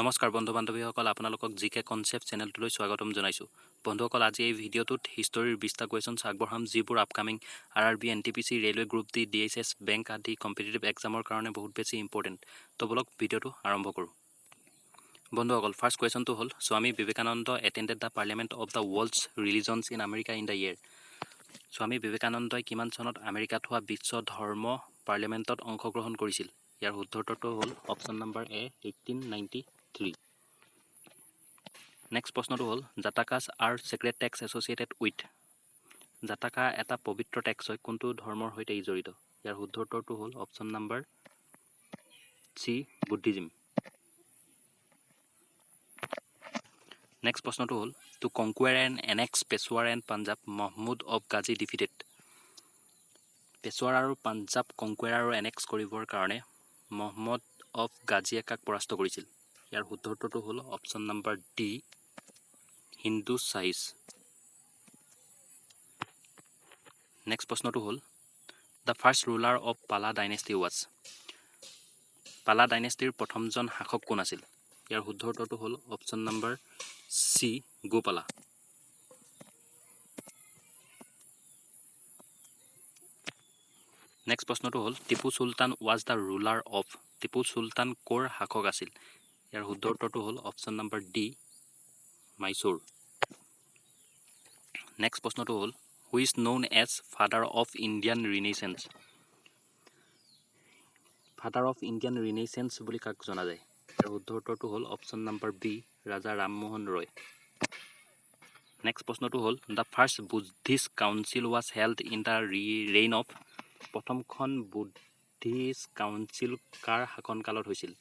নমস্কাৰ বন্ধু বান্ধৱীসকল, আপোনালোকক জি কে কনচেপ্ট চেনেলটোলৈ স্বাগতম জনাইছোঁ। বন্ধুসকল, আজি এই ভিডিঅ'টোত হিষ্টৰীৰ 20টা কুৱেশ্যনছ আগবঢ়াম, যিবোৰ upcoming R R B, N T P C, railway group D, D H S, bank আদি কম্পিটিটিভ এক্সামৰ কাৰণে বহুত বেছি ইম্পৰ্টেণ্ট। তো ব'লক, ভিডিঅ'টো আৰম্ভ কৰোঁ। বন্ধুসকল, ফাৰ্ষ্ট কুৱেশ্যনটো হ'ল, Swami Vivekananda attended the Parliament of the World's Religions in America in the year? স্বামী বিবেকানন্দই কিমান চনত আমেৰিকাত হোৱা বিশ্ব ধৰ্ম পাৰ্লিয়ামেণ্টত অংশগ্ৰহণ কৰিছিল? ইয়াৰ শুদ্ধ উত্তৰটো হ'ল option number A, 1893। Next প্ৰশ্নটো হ'ল, Jatakas are sacred texts associated with? জাতাকা এটা পবিত্ৰ টেক্সট হয়, কোনটো ধৰ্মৰ সৈতে ই জড়িত? ইয়াৰ শুদ্ধ উত্তৰটো হ'ল option number C, Buddhism. Next প্ৰশ্নটো হ'ল, to conquer and annex Peshawar and Punjab, Mahmud of Ghazni defeated? Peshawar আৰু পাঞ্জাৱ কংকুৱেৰ আৰু এনেক্স কৰিবৰ কাৰণে মহম্মদ অফ গাজীয়ে কাক পৰাস্ত কৰিছিল? ইয়াৰ শুদ্ধ উত্তৰটো হ'ল অপশ্যন নম্বৰ ডি, হিন্দু শ্বাহিজ। নেক্সট প্ৰশ্নটো হ'ল, the first ruler of Pala dynasty was? পালা ডাইনেষ্টিৰ প্ৰথমজন শাসক কোন আছিল? ইয়াৰ শুদ্ধ উত্তৰটো হ'ল option number C, Gopala. Next প্ৰশ্নটো হ'ল, Tipu Sultan was the ruler of? Tipu Sultan ক'ৰ শাসক আছিল? ইয়াৰ শুদ্ধ উত্তৰটো হ'ল option number D, Mysore. Next প্ৰশ্নটো হ'ল, who is known as father of Indian Renaissance? Father of Indian Renaissance বুলি কাক জনা যায়? ইয়াৰ শুদ্ধ উত্তৰটো হ'ল option number B, Raja Rammohan ৰয়। নেক্সট প্ৰশ্নটো হ'ল, the first Buddhist council was held in the reign of? প্ৰথমখন বুদ্ধিষ্ট কাউন্সিল কাৰ শাসনকালত হৈছিল?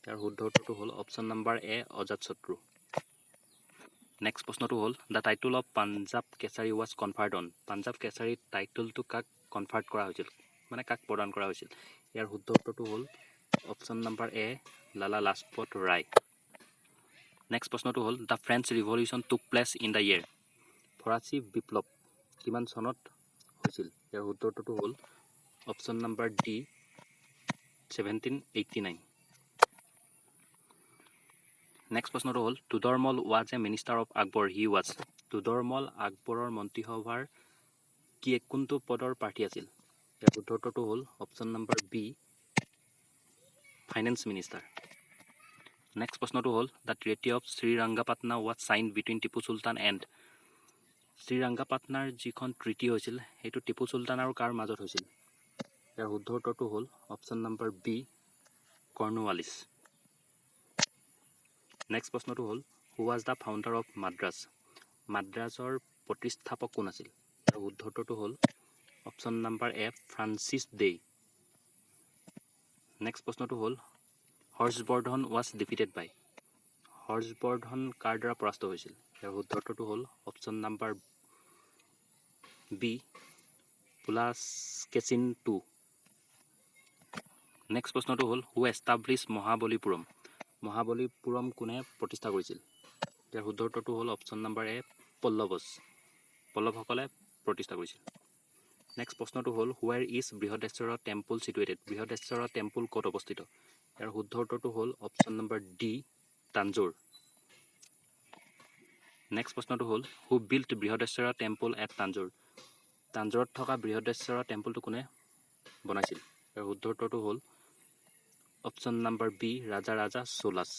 ইয়াৰ শুদ্ধ উত্তৰটো হ'ল অপশ্যন নম্বৰ এ, অজাতশত্ৰু। নেক্সট প্ৰশ্নটো হ'ল, the title of Punjab Kesari was conferred on? Punjab কেছাৰী টাইটলটো কাক কনফাৰ্ট কৰা হৈছিল, মানে কাক প্ৰদান কৰা হৈছিল? ইয়াৰ শুদ্ধ উত্তৰটো হ'ল অপশ্যন নম্বৰ এ, লালা লাজপত ৰায়। নেক্সট প্ৰশ্নটো হ'ল, the French Revolution took place in the year? ফৰাচী বিপ্লৱ কিমান চনত হৈছিল? ইয়াৰ শুদ্ধ উত্তৰটো হ'ল option number D, 1789। Next প্ৰশ্নটো হ'ল, Todar Mal was a minister of Akbar. He was? Todarmal আকবৰৰ মন্ত্ৰীসভাৰ কি কোনটো পদৰ প্ৰাৰ্থী আছিল? ইয়াৰ শুদ্ধ উত্তৰটো হ'ল option number B, finance minister. Next প্ৰশ্নটো হ'ল, the Treaty of Srirangapatna was signed between Tipu Sultan and? শ্ৰীৰংগাপাটনাৰ যিখন ট্ৰিটি হৈছিল, সেইটো টিপু চুলতান আৰু কাৰ মাজত হৈছিল? ইয়াৰ শুদ্ধ উত্তৰটো হ'ল option number B, Cornwallis. Next প্ৰশ্নটো হ'ল, who was the founder of Madras? মাদ্ৰাছৰ প্ৰতিষ্ঠাপক কোন আছিল? ইয়াৰ শুদ্ধ উত্তৰটো হ'ল option number A, Francis day. Next প্ৰশ্নটো হ'ল, Harshavardhana was defeated by? Harshvardhan কাৰ দ্বাৰা পৰাস্ত হৈছিল? ইয়াৰ শুদ্ধ উত্তৰটো হ'ল option number B, Pulakeshin II. Next প্ৰশ্নটো হ'ল, who establish Mahabalipuram? Mahabalipuram কোনে প্ৰতিষ্ঠা কৰিছিল? ইয়াৰ শুদ্ধ উত্তৰটো হ'ল অপশ্যন নম্বৰ এ, পল্লৱছ। পল্লৱসকলে প্ৰতিষ্ঠা কৰিছিল। নেক্সট প্ৰশ্নটো হ'ল, where is Brihadeeswara Temple situated? Brihadeeswara temple ক'ত অৱস্থিত? ইয়াৰ শুদ্ধ উত্তৰটো হ'ল option number D, Tanjore. Next প্ৰশ্নটো হ'ল, who built Brihadeeswara Temple at Tanjore? তাঞ্জোৰত থকা বৃহদেশ্বৰ টেম্পলটো কোনে বনাইছিল? ইয়াৰ শুদ্ধ উত্তৰটো হ'ল অপশ্যন নম্বৰ বি, ৰাজা ৰাজা চোলাছ।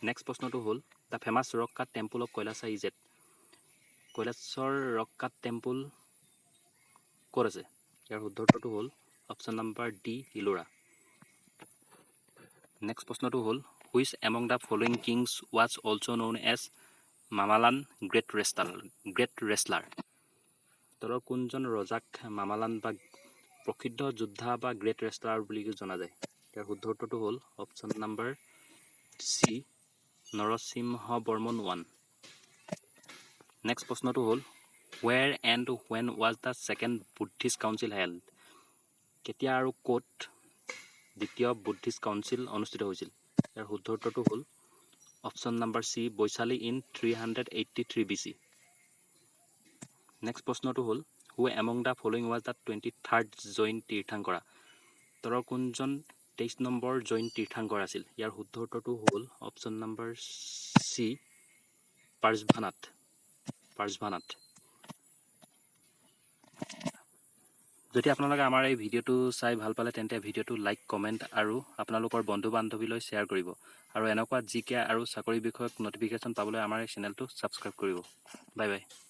নেক্সট প্ৰশ্নটো হ'ল, the famous rock cut temple of Kailasa is at? কৈলাসৰ rock cut temple ক'ত আছে? ইয়াৰ শুদ্ধ উত্তৰটো হ'ল option number D, Ellora. Next প্ৰশ্নটো হ'ল, which among the following kings was also known as Mamallan, great wrestler? তলৰ কোনজন ৰজাক মামালান বা প্ৰসিদ্ধ যোদ্ধা বা গ্ৰেট ৰেষ্টলাৰ বুলি জনা যায়? ইয়াৰ শুদ্ধ উত্তৰটো হ'ল option number C, Narasimha Barman one. Next প্ৰশ্নটো হ'ল, where and when was the second Buddhist council held? কেতিয়া আৰু ক'ত দ্বিতীয় বুদ্ধিষ্ট কাউন্সিল অনুষ্ঠিত হৈছিল? ইয়াৰ শুদ্ধ উত্তৰটো হ'ল option number C, Vaishali in 383 BC. Next প্ৰশ্নটো হ'ল, who among the following was the 23rd Jain Tirthankara? তলৰ কোনজন 23 নম্বৰ জৈন তীৰ্থাংকৰ আছিল? ইয়াৰ শুদ্ধ উত্তৰটো হ'ল option number C, Parshwanath. Parshwanath. যদি আপোনালোকে আমাৰ এই ভিডিঅ'টো চাই ভাল পালে, তেন্তে ভিডিঅ'টো লাইক, কমেণ্ট আৰু আপোনালোকৰ বন্ধু বান্ধৱীলৈ শ্বেয়াৰ কৰিব আৰু এনেকুৱা জিকে আৰু চাকৰি বিষয়ক ন'টিফিকেশ্যন পাবলৈ আমাৰ এই চেনেলটো ছাবস্ক্ৰাইব কৰিব। Bye bye.